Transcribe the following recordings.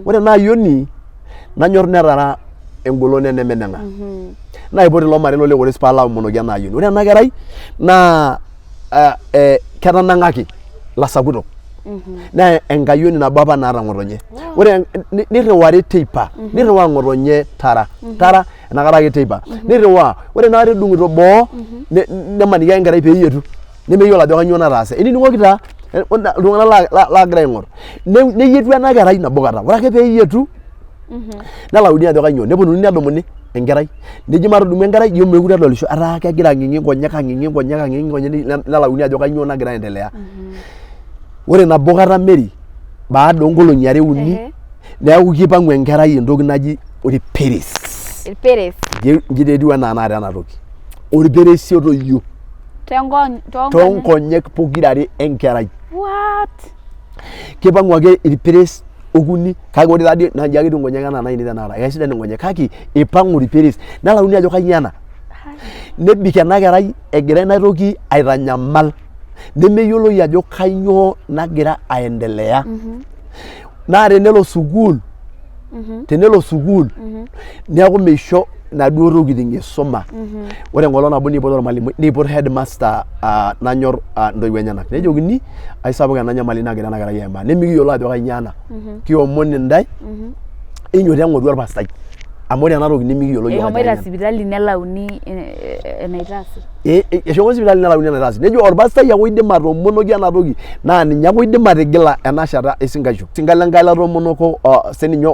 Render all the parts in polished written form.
Ore ena ayioni nanyor netara engolon enemeneng'a. Naipot ilo marei lo Lekores paalo aomonoki ena ayioni. Ore ena kerai naa ketanang'aki ilasakutok. Naa enkayioni nabo apa naata ng'otonye. Ore nirriwari teipa, nirriwaa ng'otonye tara, tara inakata ake teipa. Nirriwaa, ore inakata edung'ito boo nemaniki ake enkerai peyietu nemeyiolo ajo kainyoo nataase. Inining'oki taa iltung'anak laagira aing'orr. Neyietu ena kerai nabo kata, ore ake peeyietu nelauni ajo kainyoo, neponunui nedumuni enkerai neji matudumu enkerai ijo meekure edolisho etaa kegira ang'ing'i nkonyek ang'ing'i nkonyek ang'ing'i nkonyek nelauni ajo kainyoo nagira aendelea. Ore nabo kata Mary baada oonkolong'i are uni neeku kipang'u enkerai entoki naji orperes. Irperes. Inji taa etiu enaa tenakata ena toki. Orperesi otoyio. Toonkonyek pokirare enkerai. What? Kipang'u ake irperes okuni kake ore taadii naa inji ake etiu inkonyek enaa inainei tenakata keisidan inkonyek kake ipang'u irperes nelauni ajo kainyoo ena. Nebik ena kerai egira ina toki aitanyamal nemeyioloi ajo kainyoo nagira aendelea. Naa tenelo sukuul tenelo sukuul neeku meisho inaduo tokitin isuma. Ore enkolong nabo neipot ormalimui neipot headmaster nanyor intoiwuo enyenak nejokini aisapuk ena nyamali nagira ena kerai aimaa nemikiyiolo ajo kainyoo ena. Kiomon intae enyoto eng'oru orpastai amu ore ena toki nemikiyiolo iyiook ajo Eshomoita kainyoo ena. sipitali nelauni enaitaasi. Eshomo sipitali nelauni enaitaasi. Nejo orpastai ake oidim atoomonoki ena toki naa ninye ake oidim atigila ena shata esinkaisho. Osinka le Nkai latoomonoko sininye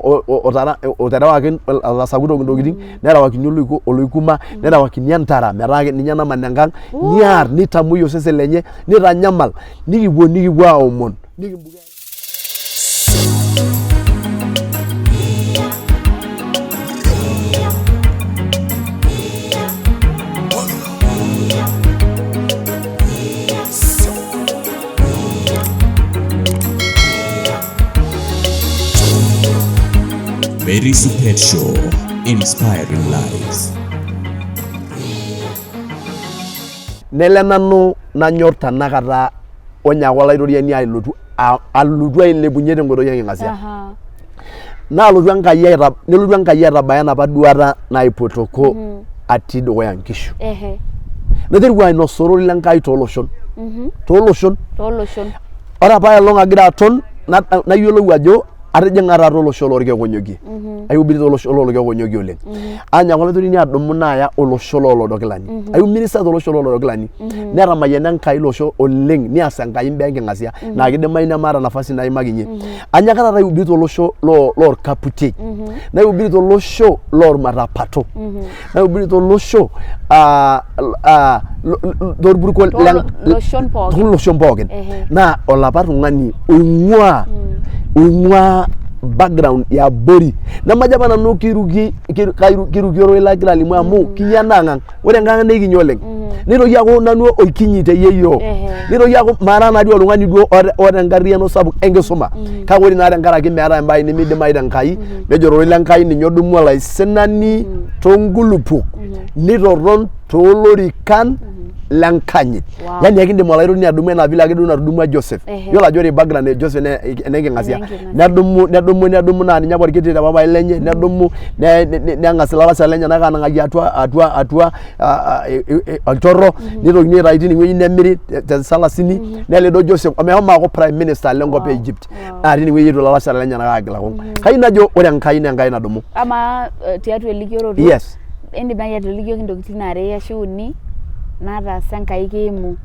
oterewaki olasakutok intokitin nerewakini oloikuma nerewakini entara metaa ninye naman enkang niar nitamuoi osesen lenye nitanyamal nikipuo nikipuo aomon. Mary Supet Show, inspiring lives. Nele nanu nanyor tanakata onyaaka olaitoriani alotu alotu ailepunye tenkoitoi enking'asia. Naalotu Enkai nelotu Enkai aitabaya enapa duata naipotoko atii dukuya nkishu. Naiteru ainosu ororei le Nkai tooloshon. Tooloshon. Tooloshon. Ore apa aelong agira aton nayiolou ajo atijing'a taata olosho lorkeek onyokie. Aihubiri tolosho lorkeek onyokie oleng. Anyaaka olaitoriani adumu naaya olosho loolodokilani. Aiminista tolosho loolodokilani. Netamayiana Enkai ilo osho oleng neas Enkai imbaa enking'asia naa kidimayu nemaata nafasi naimakinye. Anyaaka taata aihubiri tolosho lorkaputiei. Naihubiri tolosho lormatapato. Naihubiri tolosho torpurkel Tooloshon pookin. tooloshon pookin. Naa olapa tung'ani oing'uaa oing'uaa background ya abori nemajo apa nanu kiruki kiruki ororei lagira alimu amu kinya ena ang' ore enkang ang' naa ekinya oleng nitoki aaku nanu olkinyi te yieyioo nitoki aaku mara naadii oltung'ani duo oota enkarriyiano sapuk enkisuma kake ore naa tenkaraki meetae embae nemidimayu te Nkai nejo ororei le Nkai ninye odumu olaisinani toonkulupuok nitoton toolorikan lenkanyit. Wow. Yani ekindim olaitoriani adumu enaa vile ake duo natudumua Joseph. Yiolo ajo ore background e Joseph naa enenking'asia. Enenking'asia. Nedumu nedumu nedumu naa ninye apa orkiti te papai lenye nedumu neng'as ilalashera lenyenak anang'aki atua atua atua olchorro nitokini aitayu tine wueji nemiri te salasini nelido Joseph omeshomo aaku prime minister lenkop e Egypt. Naa tine wueji eetuo ilalashera lenyenak aagila kung. Kayieu najo ore Enkai naa Enkai nadumu. Amaa tiatua elikioroto Yes. Indim naaji atolikioki intokitin are ashu uni nataasa Enkai kiimu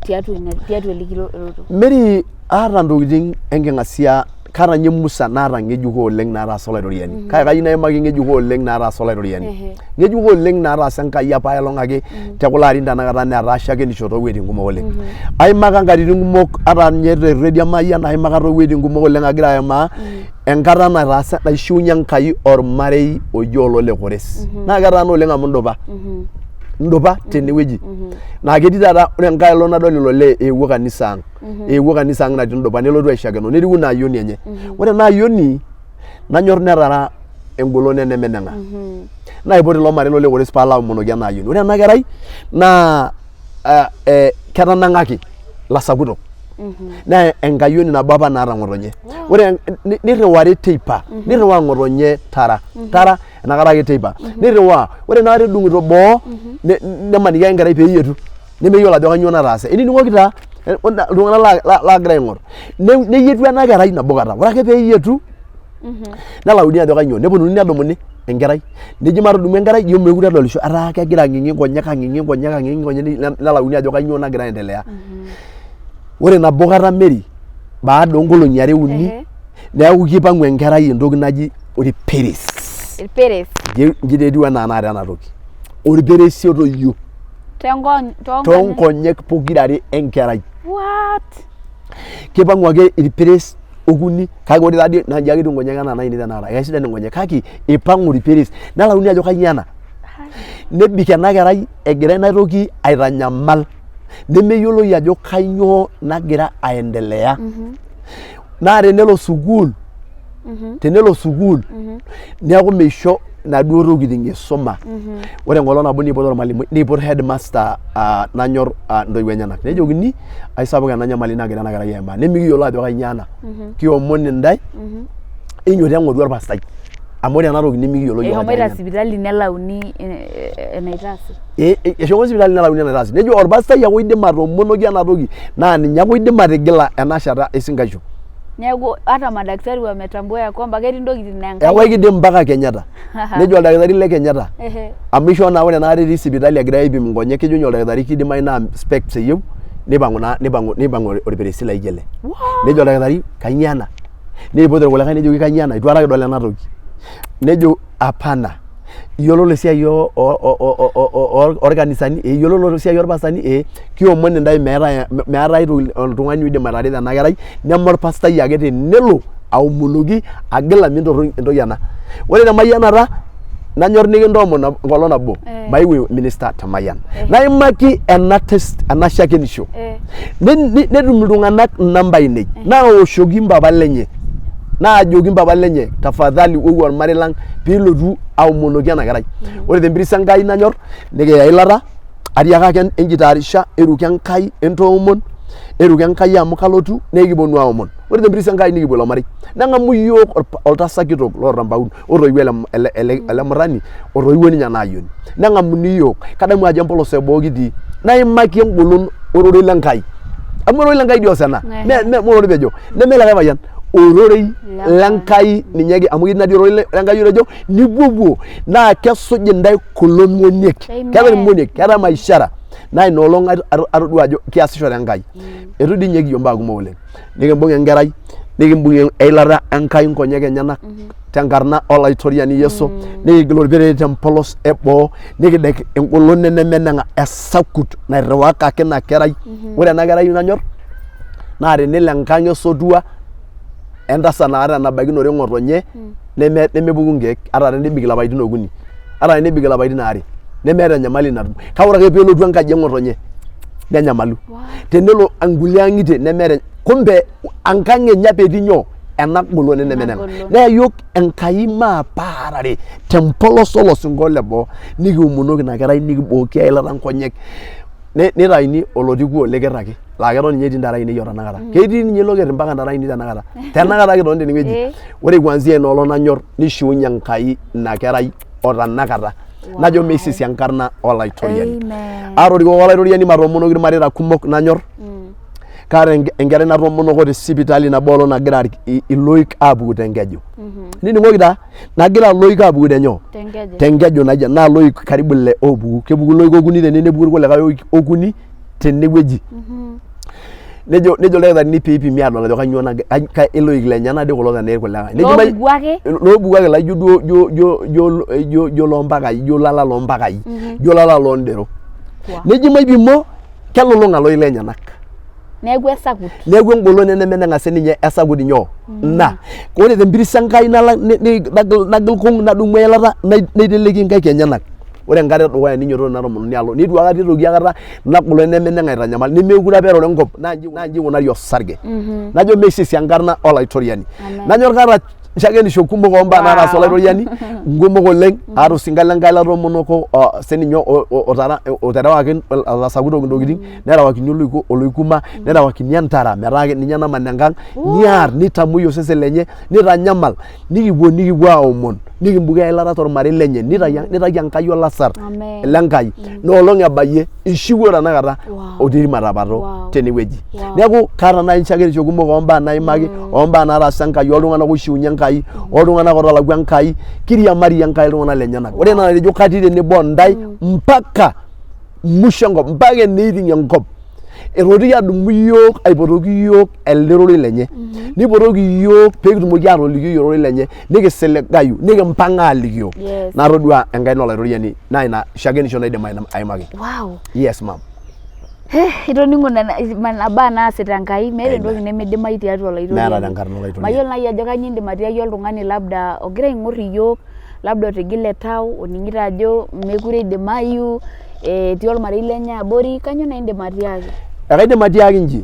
tiatua ina tiatua elikioroto. Mary aata ntokitin enking'asia kaata ninye musan naata ng'ejuko oleng nataasa Olaitoriani. Kake kayieu naimaki ng'ejuko oleng nataasa Olaitoriani. Ng'ejuko oleng nataasa Enkai apaelong ake te kulo arin tenakata netaa shakenisho toowueitin kumok oleng. Aimaka nkatitin kumok ata ninye te redio Emayian aimaka toowueitin kumok oleng agira aimaa enkata nataasa naishiunye Enkai ormarei oji olole Kores. Naa ketaana oleng amu ndupa. Ndupa tenewueji. Naa ketii taata ore enkae olong nadol ilo lee eewuo kanisa ang. Eewuo kanisa ang natii Ndupa nelotu aishakeno neriku ina ayioni enye. Ore ena ayioni nanyor netara engolon enemeneng'a. Naipot ilo marei lole Kores paalo aomonoki ena ayioni. Ore ena kerai naa ketanang'aki ilasakutok. Naa enkayioni nabo apa naata ng'otonye. Ore nirriwari teipa, nirriwaa ng'otonye tara, tara inakata ake teipa. Nirriwaa, ore inakata edung'ito boo, nemaniki ake enkerai peyietu nemeyiolo ajo kainyoo nataase. Inining'oki taa iltung'anak laagira aing'orr. Neyietu ena kerai nabo kata, ore ake peyietu nelauni ajo kainyoo, neponunui nedumuni enkerai neji matudumu enkerai ijo meekure edolisho etaa kegira ang'ing'i nkonyek ang'ing'i nkonyek ang'ing'i nkonyek nelauni ajo kainyoo nagira aendelea. Ore nabo kata Mary baada oonkolong'i are uni neeku kipang'u enkerai entoki naji orperes. Irperes. Inji taa etiu enaa tenakata ena toki. Orperesi otoyio. Toonkonyek pokirare enkerai. What? Kipang'u ake irperes okuni kake ore taadii naa inji ake etiu inkonyek enaa inainei tenakata kaisidan inkonyek kake ipang'u orperes nelauni ajo kainyoo ena. Nebik ena kerai egira ina toki aitanyamal nemeyioloi ajo kainyoo nagira aendelea. Naa tenelo sukuul tenelo sukuul neeku meisho inaduo tokitin isuma. Ore enkolong nabo neipot ormalimui neipot headmaster nanyor intoiwuo enyenak nejokini aisapuk ena nyamali nagira ena kerai aimaa nemikiyiolo ajo kainyoo ena. Kiomon intae enyoto eng'oru orpastai amu ore ena toki nemikiyiolo iyiook ajo Eshomoita kainyoo. sipitali nelauni enaitaasi. Eshomo sipitali nelauni enaitaasi. Nejo orpastai ake oidim atoomonoki ena toki naa ninye ake oidim atigila ena shata esinkaisho. Neeku hata madaktari wametambua ya kwamba ketii ntokitin naa Enkai. Ewaiki dii mpaka Kenyatta. Nejo oldakitari le Kenyatta amu ishoo naa ore enakata etii sipitali egirai aipim nkonyek kejo ninye oldakitari kidimayu naa specs eyieu nipang'u naa nipang'u nipang'u orperesi laijo ele. Nejo oldakitari kainyoo ena? Neipot irkulikae nejoki kainyoo ena? Itu aikata kidol ena toki. Nejo hapana iyiololo esiai orkanisani ee iyiololo esiai orpastani ee kiomon intae meetae meetae aitoki oltung'ani oidim atareto ena kerai neme orpastai ake tenelo aomonoki agila mintoru entoki ena. Ore te mayianata nanyor nikintoomon enkolong nabo maeu minister te Mayian. Naimaki ena test ena shakenisho. Netum iltung'anak inamba ainei naoshoki mpapa lenye naajoki mpapa lenye tafadhali wou ormarei lang piilotu aomonoki ena kerai. Ore tempiris Enkai nanyor nikiya eilata atiaka ake enjitaarisha eruko Enkai entoomon eruko Enkai amu kalotu nekiponu aomon. Ore tempiris Enkai nikipuo ilo marei neng'amu iyiook oltasat kitok loortampaun otoiwuo ele, ele, ele murrani otoiwuo ninye ena ayioni neng'amuni iyiook kadamu ajo empolos eboo kitii naimaki engolon ororei le Nkai amu ororei le Nkai dii oos ena me me orpejo neme likae payian ororei le Nkai ninye amu ketii natii ororei le Nkai otejo nipuopuo naa kesuj intae kulo moniek keetae irmoniek keetae maishara naa ina olong atodua ajo kiasishore Enkai eitu dii ninye kiyieu imbaa kumok oleng nikimbung enkerai nikimbung'ie eilata Enkai nkonyek enyenak tenkarna olaitoriani Yesu nikigil orperere tempolos eboo nikidek engolon nemeneng'a esakut nairriwakaki ina kerai ore ena kerai nanyor naa tenelo enkang esotua entasat naata enabaikinore ng'otonye nemepuku nkeek ata tenebik ilapaitin okuni ata tenebik ilapaitin aare nemeeta enyamali natum kake ore ake peelotu enkaji eng'otonye nenyamalu tenelo nkulie ang'itie nemeeta kumbe enkang enye apa etii nyoo ena golon nemenena neya yiok Enkai maapaarare tempolos olosinko le boo nikiomonoki ina kerai nikibooki eilata nkonyek nitaini oloti kuo liker ake laa keton ninye etii intare ainei otenakata ketii ninye ilo kerr mpaka intare ainei tenakata tenakata kitonita tenewueji ore kuanzia ina olong nanyor nishiunye Enkai ina kerai otenakata najo meisisi enkarna olaitoriani atorikoko olaitoriani matoomonoki irmareita kumok nanyor kaata enkerai natoomonoko te sipitali nabo olong nagira iloik aapuku tenkeju nining'oki taa nagira iloik aapuku tenyoo tenkeju naija naa iloik karibu ile oopuku kepuku iloik okuni tene nepuku irkulikae oik okuni tenewueji nejo nejo ildakitarini piipimi aadol ajo kanyoo nagira iloik lenyenak dii kulo tenaa irkulikae loopuku ake loopuku ake laijo duo jo jo jo jo jo loompakai jo lala loompakai jo lala loondero neji maipimo kelulung'a iloik lenyenak neeku esakut neeku engolon enemeneng'a sininye esakut nyoo ina ore tempiris Enkai nagil kung nadumu eilata naiteleki inkaik enyenak ore enkata edukuya ninyototo ina tomononi alo neitu aikata itoki aikata ina golon nemeneng'a aitanyamal nemeekure apa eroro enkop naa inji ikunari osarge najo meisisi enkarna olaitoriani nanyor kaata. Nchakenisho kumok ombaa nataasa Olaitoriani, nkumok oleng. Aata osinka le Nkai latoomonoko sininye oterewaki olasakutok intokitin, nerewakini oloikuma, nerewakini entara metaa ninye naman enkang, niar nitamuoi osesen lenye, nitanyamal, nikipuo nikipuo aomon, nikimbukoo eilata tormarei lenye, nitayu Enkai olasar Amen. le Nkai. Naa olong ebayie ishiwuo tenakata otii irmatapato tenewueji. Neeku kaata naaji nchakenisho kumok ombaa naimaki, ombaa nataasa Enkai, oltung'anak oishiunye Enkai, oltung'anak otalakua Enkai, kiriamarie Enkai iltung'anak lenyenak. Ore ina natejo katii tenebo ontae mpaka musho enkop, mpaka eneiting enkop. Etotikie adumu iyiook aipotoki iyiook elde rorei lenye. Neipotoki iyiook pee kitumoki atolikioi ororei lenye, nikisiligayu, nikimpang aalikio. Natodua enkaina Olaitoriani naa ina shakenisho naidim aimaki. Yes ma'am. Itoning'o nena baa naasita Enkai, meeta entoki nemidimayu tiatua Olaitoriani. Meeta tenkarna Olaitoriani. Mayiolo naaji ajo kainyoo iindim atiaki oltung'ani labda ogira aing'or iyiook, labda otigile tau, oning'ito ajo meekure eidimayu, etii olmarei lenye abori, kainyoo naaji iindim atiaki? Ekaidim atiaki inji,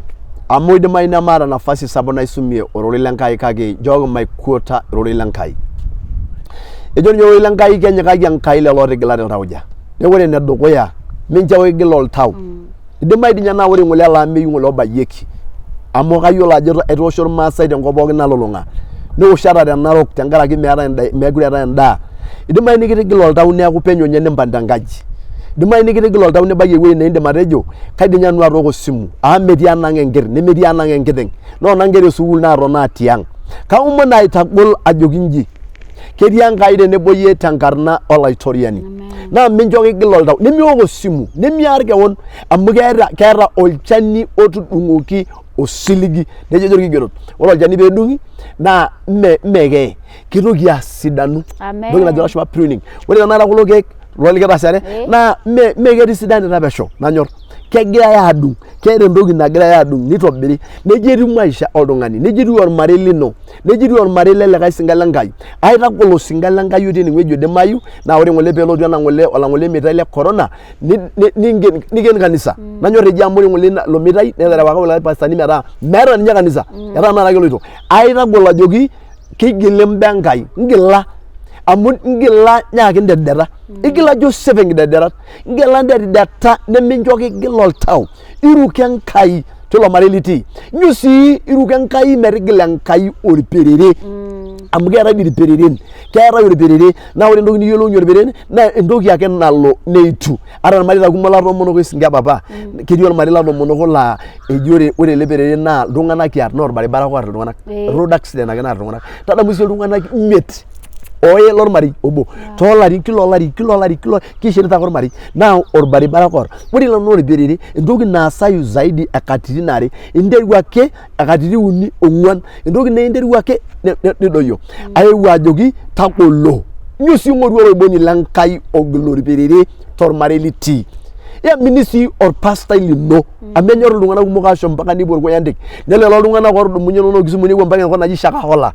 amu eidimayu nemaata nafasi sapuk naisumie ororei le Nkai kake nchooki maikuota ororei le Nkai. Ejo ninye ororei le Nkai kenyikaki Enkai lelo ootigilate iltauja. Neeku ore enedukuya mincho kigila oltau. Idimayu dii ninye naa ore ng'ole ele ameyu ng'ole obayieki amu kayiolo ajo etoosho irmaasai tenkop pookin nalulung'a neosho ata te Narok tenkaraki meetae meekure eetae endaa. Idimayu nikitigila oltau neeku penyo ninye nimpang tenkaji. Idimayu nikitigila oltau nibaiki ewueji naa indim atejo kaidim ninye nanu atooko esimu amu metii enang enkerr nemetii enang enkiteng naa kuna nkera e sukuul naatonaa tiang. Kaomon aitagol ajoki inji ketii Enkai tenebo iyie tenkarna Olaitoriani. Naa mincho kigil oltau, nimiok osimu, nimiar kewon amu keeta keeta olchani otudung'oki osiligi. Nejo ejo irkigerot, ore olchani peedung'i naa mme mme keye, kitoki asidanu. Entoki najo ilashumba pruning. Ore tenakata kulo keek kulo likitashare Eh. naa mme mme ketisidanita pesho nanyor. Kegirae aadung', keeta entoki nagirae aadung' nitobiri. Nejia etiu maisha oltung'ani, nejia etiu ormarei lino. Nejia etiu ormarei le likae sinka le Nkai. Aitagol osinka le Nkai otii enewueji oidimayu naa ore ng'ole peelotu ena ng'ole olang'ole meitai le corona niinken niken kanisa. Nanyor eji amu ore ng'ole ilo meitai neterewaka kulikae pastani metaa meeta ninye kanisa etaa tenakata keloito. Aitagol ajoki kigili imbaa Enkai, ngila amu ngila nyaaki intedeta. Igila Joseph enkidederat, ngila intedeta nemincho kigil oltau. Iruko Enkai tilo marei litii. Inyoo sii iruko Enkai metigila Enkai orperere amu keetae dii irpereren, keetae orperere naa ore entoki niyiolounye orperere naa entoki ake nalo neitu. Ata irmareita kumok latoomonoko oisinka papa, ketii ormarei latoomonoko laa eji ore ore ele perere naa iltung'anak kiar naa orbaribara ake oar iltung'anak, road accident ake naar iltung'anak. Tadamu sii iltung'anak imiet oye lormarei obo toolarin kila olari kila olari kila kishirita ake ormarei naa orbaribara ake oar. Ore ilo naa orperere entoki naasayu zaidi e katitin are interu ake katitin uni ong'uan entoki naa interu ake nidoyio. Aewuo ajoki tagolo nyoo sii ing'oru oloiboni le Nkai ogil orperere tormarei litii. Iamini sii orpastai lino amu enyor iltung'anak kumok aashom mpaka nepuo Orkoyandik nelo lelo tung'anak ootudumunye noo Kisumu nepuo mpaka enkop naji Shakahola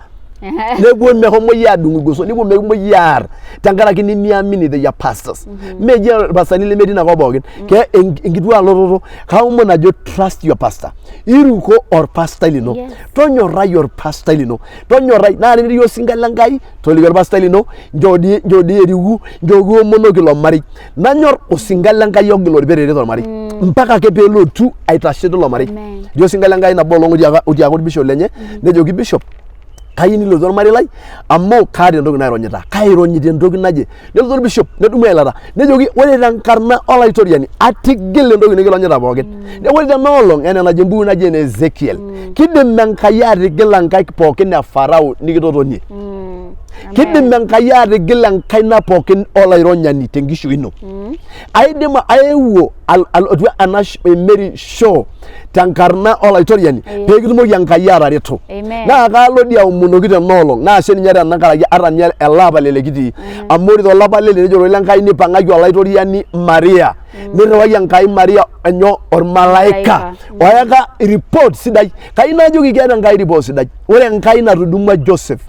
nepuo mehomoi aadung irgoso nepuo mehomoi aar tenkaraki nemiamini their pastors. Meji irpastani lemetii inakop pookin ke enkituaa lototo kaomon ajo trust your pastor iruko orpastai lino tonyorrai orpastai lino tonyorrai naa tenitii osinka le Nkai toliki orpastai lino nchoo dii nchoo dii eriku nchoo kiomonoki ilo marei nanyor osinka le Nkai ogil orperere tormarei mpaka ake peelotu aitashe tilo marei. Etii osinka le Nkai nabo olong otiaka otiaka orbishop lenye nejoki bishop kayieu nilotu ormarei lai amu kaata entoki naironyita kaironyita entoki naje nelotu orbishop nedumu eilata nejoki ore tenkarna olaitoriani atigila entoki nikironyita pookin neeku ore tena olong enaa enajo embuku naji ene Ezekiel kidim Enkai atigila nkaik pookin e Farao nikitotonie kidim Enkai atigila enkaina pookin olaironyani tenkishui ino aidim aewuo alotu ena Mary show tenkarna olaitoriani pee kitumoki Enkai atareto. Naa kalo dii aomonoki tena olong naa ashe ninye tenkaraki ata ninye ele apa lele kitii amu ore tolapa lele nejo ororei le Nkai nipang'aki olaitoriani Maria nirriwaki Enkai Maria enyo ormalaika oyaka report sidai. Kayieu najoki keeta Enkai report sidai. Ore Enkai natudumua Joseph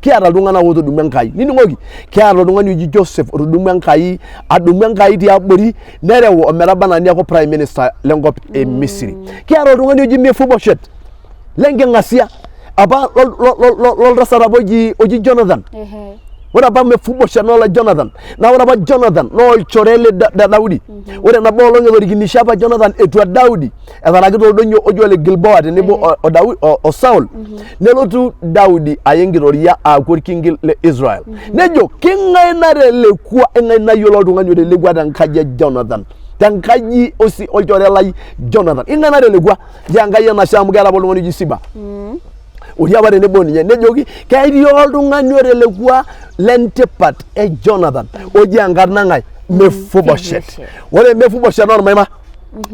kiata iltung'anak ootudumua Enkai nining'oki kiata oltung'ani oji Joseph otudumua Enkai adumu Enkai tiabori nereu ometaba anaa neeku prime minister lenkop e Misri. Kiata oltung'ani oji Mefiboshet lenking'asia. apa loltasat apa oji Jonathan. Ore apa Mefiboshet naa ole Jonathan. Naa ore apa Jonathan naa olchore le Daudi. Ore nabo olong etorikinishe apa Jonathan etua Daudi etaraki toldonyio oji ole Gilboa tenebo o Saul. Nelotu Daudi aya enkitoria aaku orkingi le Israel. Nejo king'ae natelekua, eng'ae nayiolo oltung'ani otelekua tenkaji e Jonathan, tenkaji osi olchore lai Jonathan, ing'ae natelekua? Nchoo Enkai enashe amu keeta apa oltung'ani oji Siba otii apa tenebo ninye, nejoki ketii oltung'ani otelekua lentipat e Jonathan oji enkarna ng'ae? Mefiboshet. Ore Mefiboshet naa ormaima,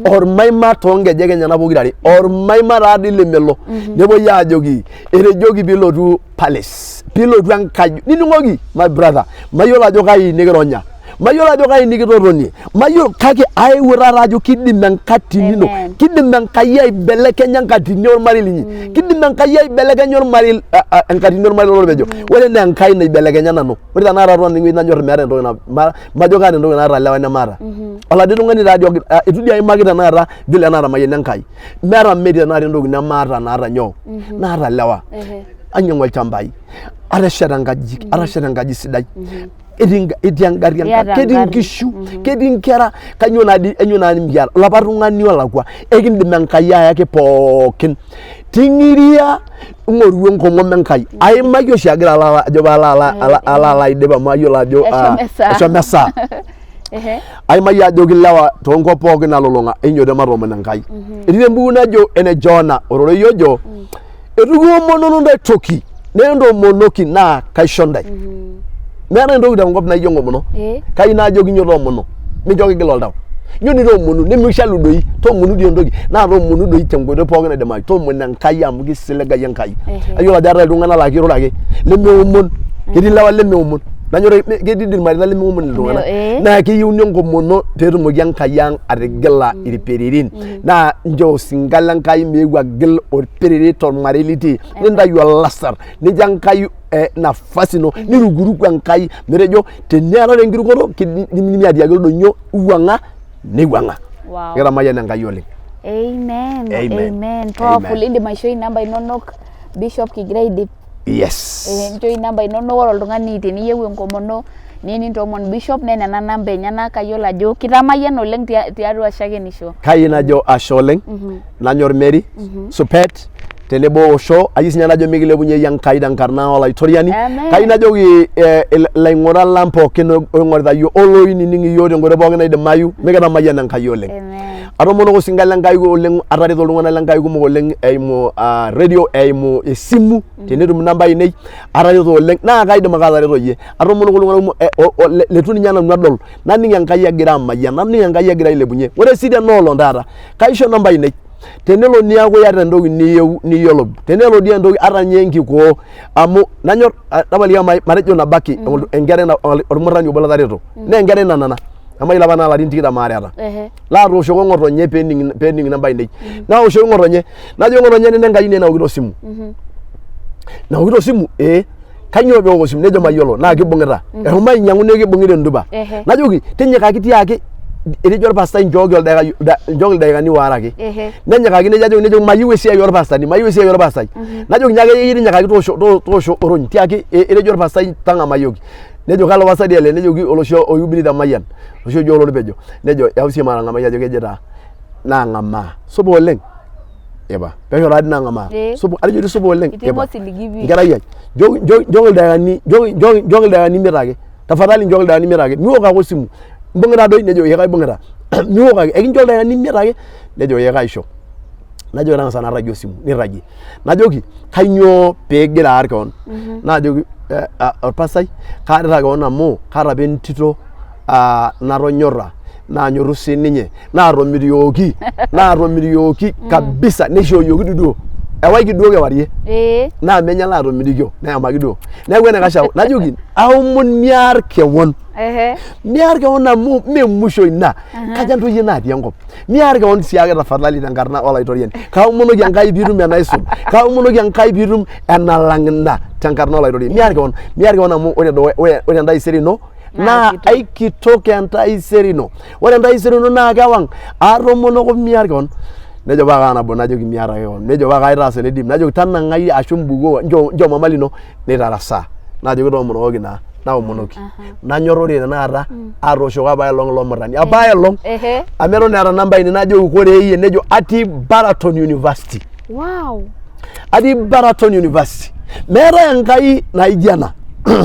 ormaima toonkejek enyenak pokirare, ormaima taadii lemelo. Nepuoi aajoki etejoki pilotu palace, pilotu enkaji. Nining'oki my brother, mayiolo ajo kai nikironya, mayiolo ajo kai nikitotonie, mayiolo kake aewuo taata ajo kidim enkatini ino, kidim Enkai aibelekenya enkatini ormarei linyi, kidim Enkai aibelekenya ormarei enkatini ormarei lorpejo. Ore naa Enkai naibelekenya nanu, ore tenakata atua enewueji nanyor meeta entoki majo kaata entoki naata lewa nemaata. Oladuo tung'ani taadii eitu dii aimaki tenakata vile naatamayiana Enkai. Meeta metii tenakata entoki nemaata naata nyoo, naata lewa. Ainyang'u ilchambai, atesheta nkajijik, atesheta enkaji sidai. Etii engarri enkang, Iyata ketii engarri. nkishu, ketii nkera, kainyoo naadi, kainyoo naa mikiata? Olapa tung'ani olakua, ekindim Enkai ayaki pookin. Ting'iria ing'oru enkomom Enkai. Aimaki oshi agira alo ajo paalo alo alo aidip amu ayiolo ajo Eshomo esaa. eshomo esaa. Aimaki ajoki ilewa toonkop pookin nalulung'a enyoto ematoomon Enkai. Etii embuku najo ene Jona ororei ojo eitu kiomonono ntae toki naa entoomonoki naa kaisho ntae. Meetae entoki tenkop naijo enkomono. Kayieu najoki inyo toomono mincho kigil oltau. Inyo dii toomonu nemishalu doi toomonu dii entoki naa toomonu doi tenkoitoi pookin naidimayu. Toomono Enkai amu kisiligayu Enkai. Ayiolo ajo eetae iltung'anak laa kirura ake lemeomon. Ketii ilewa lemeomon. Nanyor ketii dii irmareita lemeomon iltung'anak. Naa keyieuni enkomono peetumoki Enkai ang atigila irpiririn. Naa nchoo osinka le Nkai meeu agil orpiriri tolmarei litii. Nintayu olasar nincho Enkai nafasi ino nirukuruku Enkai metejo teniatata enkirukoto kidimi atiaki oldonyio wuang'a neiwuang'a. Wow. Kitamayiana Enkai oleng. Amen. Amen. Amen. Powerful. Amen. Indim aishoi inamba inonok Bishop kigira aidip. Yes. Nchoi inamba inonok ore oltung'ani teniyieu enkomono niyieu nintoomon Bishop naa nena namba enyenak kayiolo ajo kitamayiana oleng tiatua shakenisho. Kayieu najo ashe oleng nanyor Mary Supet tenebo osho ayieu sinye najo mikilepunyie Enkai tenkarna olaitoriani. Amen. Kayieu najoki ilaing'urak lang pookin oing'orita iyiook oloinining iyiook tenkoitoi pookin naidimayu mikitamayiana Enkai oleng. Amen. Atomonoko osinka le Nkai oleng atareto iltung'anak le Nkai kumok oleng eimu radio eimu esimu tenetum inamba ainei atareto oleng naa kaidim ake atareto iyie. Atomonoko iltung'anak kumok leitu ninye nanu adol naning Enkai egira amayian naning Enkai egira ailepunye. Ore sii tena olong taata kaisho inamba ainei tenelo niaku iyata entoki niyieu niyiolou tenelo dii entoki ata ninye enkikoo amu nanyor tapalikiaki matejo nabaki enkerai ormurrani obo latareto naa enkerai nanana emayiolo apa naa ilarin tikitam aare eeta laatooshoko ng'otonye pening pening inamba ainei naoshoki ng'otonye najoki ng'otonye nena enkayioni ai naokito osimu naokito osimu ee kainyoo peok osimu nejo mayiolo naa kibung'ita eshomo ainyiang'u neeku kibung'ita entupa najoki tinyikaki tiaki etejo orpastai nchooki oldakikai nchooki ildaikani waare ake nenyikaki nejo ajoki nejo mayieu esiai orpastani mayieu esiai orpastai najoki nyaaki akeyie tinyikaki toosho toosho orony tiaki etejo orpastai tang'amayioki nejo kalo pastai dii ele nejoki oloshi oiubiri te Mayian oloshi oji olorpejo nejo yau siiyie matang'amai ajo keji taa naang'amaa supa oleng ipa pesho taadii naang'amaa supa atejo dii supa oleng Iting'o ipa osiligi pii. nkerai ai nchooki nchooki ildaikani nchooki nchooki ildaikani imiet ake tafadhali nchooki ildaikani imiet ake miok ake osimu imbung'ita doi nejo ee kaibung'ita miok ake ekincho ildaikani imiet ake nejo ee kaisho najoki tang'asa naa ragie osimu nirragie najoki kainyoo piigira aar kewon naajoki orpastai kaarita kewon amu kaata apa entito natonyorra naanyorru sininye naatomitioki naatomitioki kabisa neishooyioki dii duo ewaiki duo kewarie naa menye laatomitikio neyamaki duo neeku enaikash najoki aomon miar kewon miar kewon amu mee musho ina kaja ntoyie natii enkop miar kewon siake tafadhali tenkarna olaitoriani kaomonoki Enkai piitum enaisul kaomonoki Enkai piitum enalang ina tenkarna olaitoriani miar kewon miar kewon amu ore ore entaisere ino naa aikitok entaisere ino ore entaisere ino naa kewang atoomonoko miar kewon. Nejo paa kaa nabo najoki miata ake kewon. Nejo paa kaitaas ene dip najoki tanang'ai ashu mbukoo nchoo nchoo mama lino neitarasaa. Najoki toomonokoki naa naomonoki. Nanyorr ore tenakata atooshoki apaelong ilo murrani apaelong amu eton eeta namba ainei najoki koree iyie nejo atii Baraton University. Wow. Atii Baraton University. Meetae Enkai naijo ena.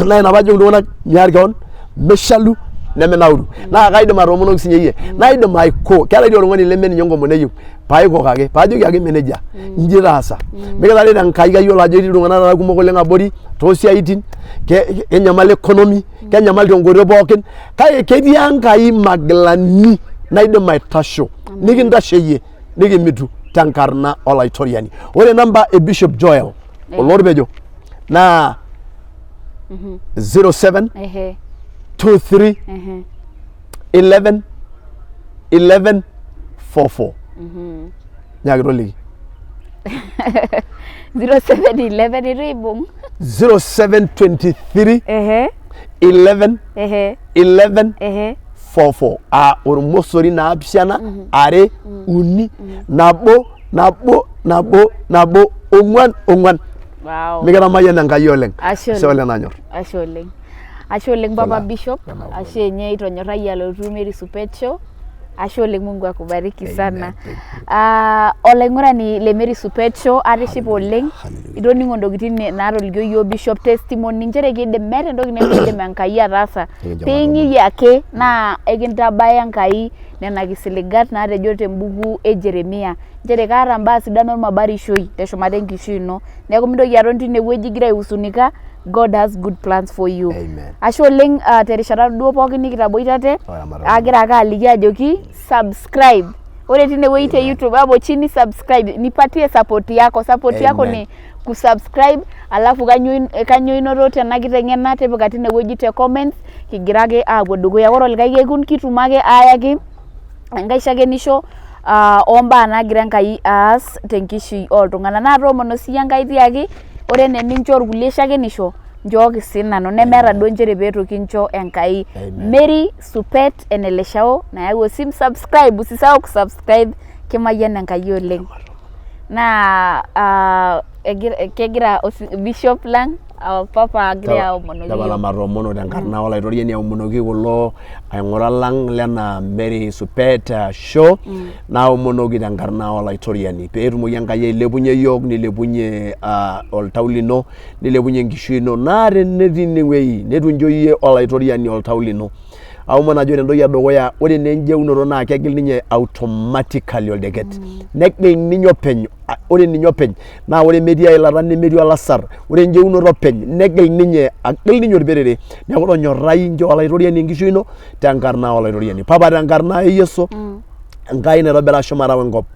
Naa ina paajoki iltung'anak miar kewon, mishalu, neminauru. Naa kaidim atoomonoki sinye iyie. Naidim aiko, keetae dii oltung'ani leme ninye enkomono eyieu, paikok ake, paajoki ake ime nejia, inji taasa. Mikitareto Enkai kayiolo ajo etii iltung'anak taata kumok oleng abori toosiaitin, kenyamal economy, kenyamal tenkoitoi pookin, kake ketii Enkai magilani naidim aitasho nikintasheyie nikimitu tenkarna olaitoriani. Ore namba e Bishop Joel olorpejo naa 07 23 11 11 44. Nyaaki toliki. 0711 eitu eibung. 0723 11 11 44 aa ormosori naapishana are uni nabo nabo nabo nabo ong'uan ong'uan. Wow. Mikitamayiana Enkai oleng. Ashe Ashe oleng nanyor. Ashe oleng. Ashe oleng Papa Hola. Bishop. Hola, hola. Ashe yenyewe itonyorrayie alotu Mary Supet Show. Ashe oleng Mungu akubariki Amen. sana. Thank you. Ah, olaing'urani le Mary Supet Show atishipa oleng. Hallelujah. Itoning'o ntokitin naatolikio iyiook Bishop testimony nchere kiidim meeta entoki nemiidim Enkai ataasa. Ekincho Piing'iyie ake naa ekintabaya Enkai nena kisiligat naatejo tembuku e Jeremia nchere kaata imbaa sidan ormabarishoi teshumata enkishui ino. Neeku mintoki aton tinewueji igira aihusunika, God has good plans for you. Amen. Ashe oleng terishata duo pookin nikitaboitate, Ore agira ake aliki ajoki subscribe. Ore tinewueji te YouTube hapo chini subscribe, nipatie support yako. Support yako Amen. ni kusubscribe, alafu kanyoo inoto tena kiteng'ena tipika tinewueji te comments kigira ake aapuo dukuya. Ore olikae kekun kitum ake ayaki enkae shakenisho ombaa naagira Enkai aas tenkishui oltung'anak. Naa toomono siyie Enkai tiaki ore enaa eninchoo irkulie shakenisho nchooki sinanu nemeeta duo nchere peitu kincho Enkai. Amen. Mary Supet Eneleshao nayau osim subscribe, usisahau kusubscribe kimayian Enkai oleng. Naa kegira Bishop lang our papa agira aomonoki Tapala iyiook. matoomono tenkarna olaitoriani aomonoki kulo aing'urak lang lena Mary Supet show naomonoki tenkarna olaitoriani pee etumoki Enkai ailepunye iyiook nilepunye oltau lino nilepunye enkishui ino naa tenetii inewueji neitu incho iyie olaitoriani oltau lino. Aomon ajo ore entoki edukuya ore naa enjeunoto naa kegil ninye automatically oldeket negil ninye openy ore ninye openy naa ore metii eilata nemetii olasar ore enjeunoto openy negil ninye agil ninye orperere neeku tonyorrai inchoo olaitoriani enkishui ino tenkarna olaitoriani. Papa tenkarna e Yesu Enkai naitobira shumata wenkop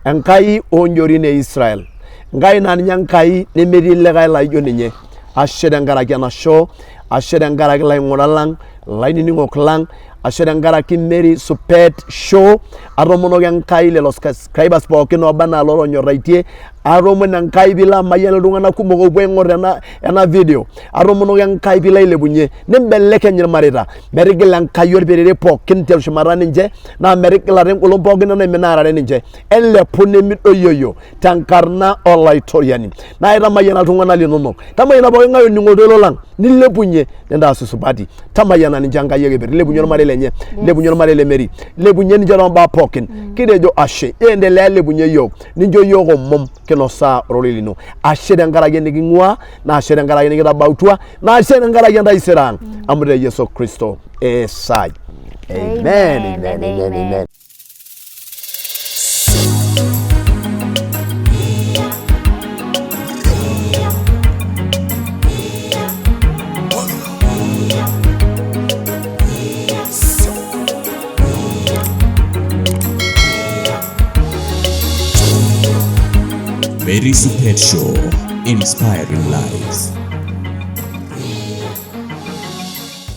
Enkai oonjorin e Israel Enkai naa ninye Enkai nemetii likae laijo ninye ashe tenkaraki enasho ashe tenkaraki ilaing'urak lang ilainining'ok lang ashe tenkaraki Mary Supet Show atoomonoki Enkai lelo subscribers pookin ooba anaa lotonyorraitie atoomono Enkai piilo amayian iltung'anak kumok oopuo aing'or ena, ena video atoomonoki Enkai piilo ailepunyie nimbelekeny irmareita metigila Enkai orperere pookin teshumata ninche naa metigila engolon pookin enaimina aarare ninche elepu nemidoyioyo tenkarna olaitoriani naa itamayiana iltung'anak linonok tamayiana pooki ng'ae oning'o oltoilo lang nilepunye nintaas isupati tamayiana ninche Enkai ekeper ilepunye ormarei lenye ilepunye ormarei le Mary ilepunye ninche tombaa pookin kitejo ashe endelea ilepunye iyiook nincho iyiook omom kinosaa ororei lino ashe tenkaraki eniking'uaa naa ashe tenkaraki enikitabautua naa ashe tenkaraki entaisere ang amu te Yesu Kristo esai amen Amen amen and amen amen. amen. Mary Supet Show, inspiring lives.